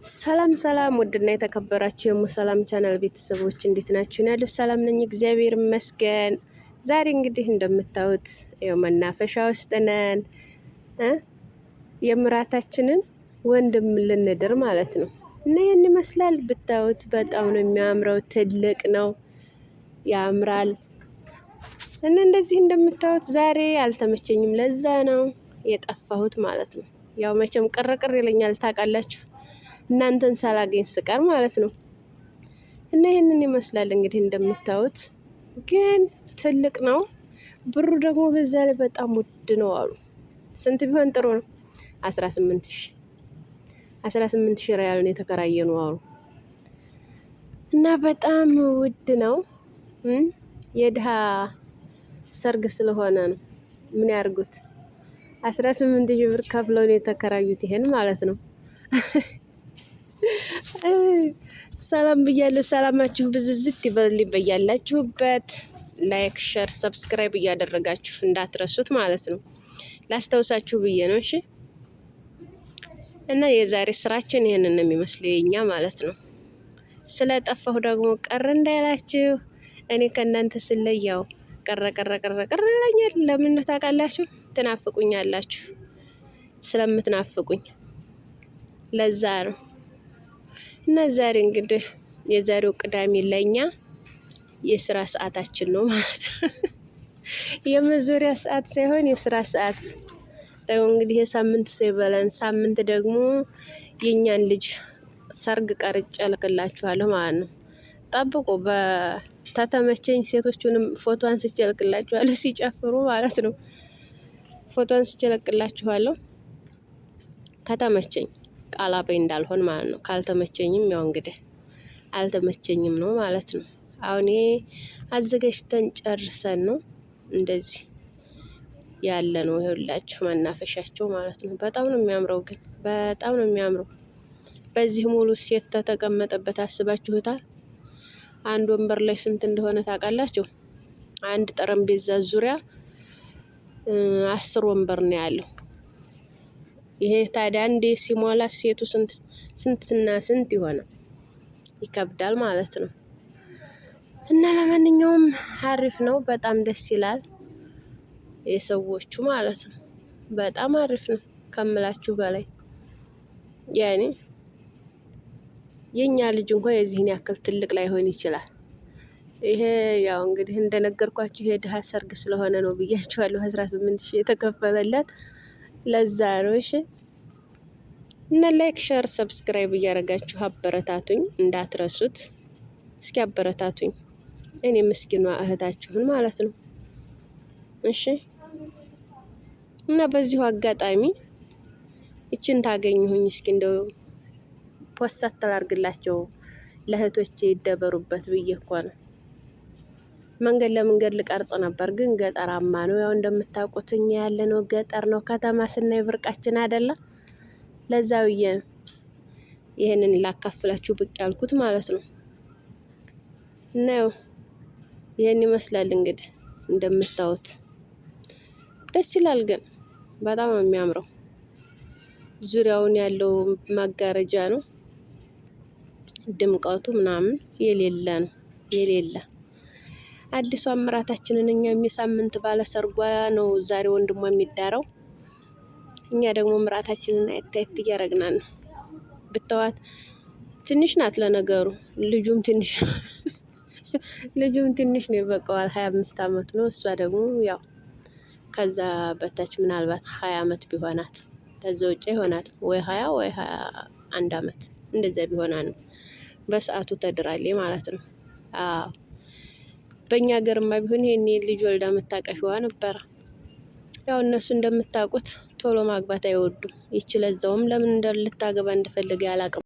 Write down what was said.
ሰላም ሰላም፣ ውድና የተከበራችሁ የሙሰላም ቻናል ቤተሰቦች እንዴት ናችሁ? ያለው ሰላም ነኝ፣ እግዚአብሔር ይመስገን። ዛሬ እንግዲህ እንደምታዩት ያው መናፈሻ ውስጥ ነን። የምራታችንን ወንድም ልንድር ማለት ነው። እና ይህን ይመስላል ብታዩት፣ በጣም ነው የሚያምረው። ትልቅ ነው፣ ያምራል። እና እንደዚህ እንደምታዩት ዛሬ አልተመቸኝም፣ ለዛ ነው የጠፋሁት ማለት ነው። ያው መቼም ቅርቅር ይለኛል ታውቃላችሁ፣ እናንተን ሳላገኝ ስቀር ማለት ነው። እና ይህንን ይመስላል እንግዲህ እንደምታዩት፣ ግን ትልቅ ነው። ብሩ ደግሞ በዛ ላይ በጣም ውድ ነው አሉ። ስንት ቢሆን ጥሩ ነው? 18,000፣ 18,000 ሪያል ነው የተከራየ ነው አሉ። እና በጣም ውድ ነው። የድሃ ሰርግ ስለሆነ ነው። ምን ያርጉት? 18,000 ብር ከፍለው ነው የተከራዩት ይሄን ማለት ነው። ሰላም ብያለሁ። ሰላማችሁ ብዝዝት ይበልልኝ በያላችሁበት። Like፣ share፣ subscribe እያደረጋችሁ እንዳትረሱት ማለት ነው። ላስታውሳችሁ ብዬ ነው። እሺ። እና የዛሬ ስራችን ይህንን ነው የሚመስለው የኛ ማለት ነው። ስለጠፋሁ ደግሞ ቀር እንዳይላችሁ እኔ ከእናንተ ስለያው ቀረ ቀረ ቀረ ቀረ ይለኛል። ለምን ነው ታውቃላችሁ? ትናፍቁኛላችሁ። ስለምትናፍቁኝ ለዛ ነው። እና ዛሬ እንግዲህ የዛሬው ቅዳሜ ለኛ የስራ ሰዓታችን ነው ማለት ነው። የመዞሪያ ሰዓት ሳይሆን የስራ ሰዓት ደግሞ እንግዲህ የሳምንት ሰው ይበለን። ሳምንት ደግሞ የእኛን ልጅ ሰርግ ቀርጬ እልክላችኋለሁ ማለት ነው። ጠብቁ። በተተመቸኝ ሴቶቹንም ፎቶ አንስቼ እልክላችኋለሁ ሲጨፍሩ ማለት ነው። ፎቶ አንስቼ እለቅላችኋለሁ ከተመቸኝ ቃላበይ እንዳልሆን ማለት ነው። ካልተመቸኝም ያው እንግዲህ አልተመቸኝም ነው ማለት ነው። አሁን ይሄ አዘጋጅተን ጨርሰን ነው እንደዚህ ያለ ነው። ይኸውላችሁ መናፈሻቸው ማለት ነው። በጣም ነው የሚያምረው፣ ግን በጣም ነው የሚያምረው። በዚህ ሙሉ ሴት ተተቀመጠበት አስባችሁታል? አንድ ወንበር ላይ ስንት እንደሆነ ታውቃላችሁ? አንድ ጠረጴዛ ዙሪያ 10 ወንበር ነው ያለው። ይሄ ታዲያ አንዴ ሲሞላ ሴቱ ስንት ስንትና ስንት ይሆናል? ይከብዳል ማለት ነው። እና ለማንኛውም አሪፍ ነው፣ በጣም ደስ ይላል። የሰዎቹ ማለት ነው በጣም አሪፍ ነው ከምላችሁ በላይ። ያኔ የኛ ልጅ እንኳ የዚህን ያክል ትልቅ ላይሆን ይችላል። ይሄ ያው እንግዲህ እንደነገርኳችሁ ይሄ ድሀ ሰርግ ስለሆነ ነው ብያችኋለሁ። 18,000 የተከፈለለት ለዛ ነው። እሺ። እና like፣ share፣ subscribe እያደረጋችሁ አበረታቱኝ እንዳትረሱት። እስኪ አበረታቱኝ እኔ ምስኪኗ እህታችሁን ማለት ነው። እሺ። እና በዚሁ አጋጣሚ ይችን ታገኘሁኝ እስኪ እንደው post ላድርግላቸው ለእህቶቼ ይደበሩበት ብዬ እኮ ነው። መንገድ ለመንገድ ልቀርጽ ነበር፣ ግን ገጠራማ ነው። ያው እንደምታውቁት እኛ ያለነው ገጠር ነው። ከተማ ስናይ ብርቃችን አይደለም። ለዛ ብዬ ነው ይህንን ላካፍላችሁ ብቅ ያልኩት ማለት ነው። እና ያው ይህን ይመስላል እንግዲህ እንደምታዩት ደስ ይላል፣ ግን በጣም የሚያምረው ዙሪያውን ያለው መጋረጃ ነው። ድምቀቱ ምናምን የሌለ ነው የሌለ። አዲሷ ምራታችንን እኛ የሳምንት ባለሰርጓ ነው ዛሬ ወንድሟ የሚዳረው። እኛ ደግሞ ምራታችንን አየት አየት እያረግናን ነው። ብተዋት ትንሽ ናት ለነገሩ፣ ልጁም ትንሽ ልጁም ትንሽ ነው ይበቃዋል። 25 አመቱ ነው። እሷ ደግሞ ያው ከዛ በታች ምናልባት 20 አመት ቢሆናት ከዛ ውጭ ይሆናት ወይ 20 ወይ 21 አመት እንደዛ ቢሆና ነው በሰዓቱ ተድራሌ ማለት ነው። አዎ በእኛ ሀገርማ ቢሆን ይሄኔ ልጅ ወልዳ መታቀፊዋ ነበረ። ያው እነሱ እንደምታውቁት ቶሎ ማግባት አይወዱም። ይች ለዛውም ለምን ልታገባ እንደፈለገ አላውቅም።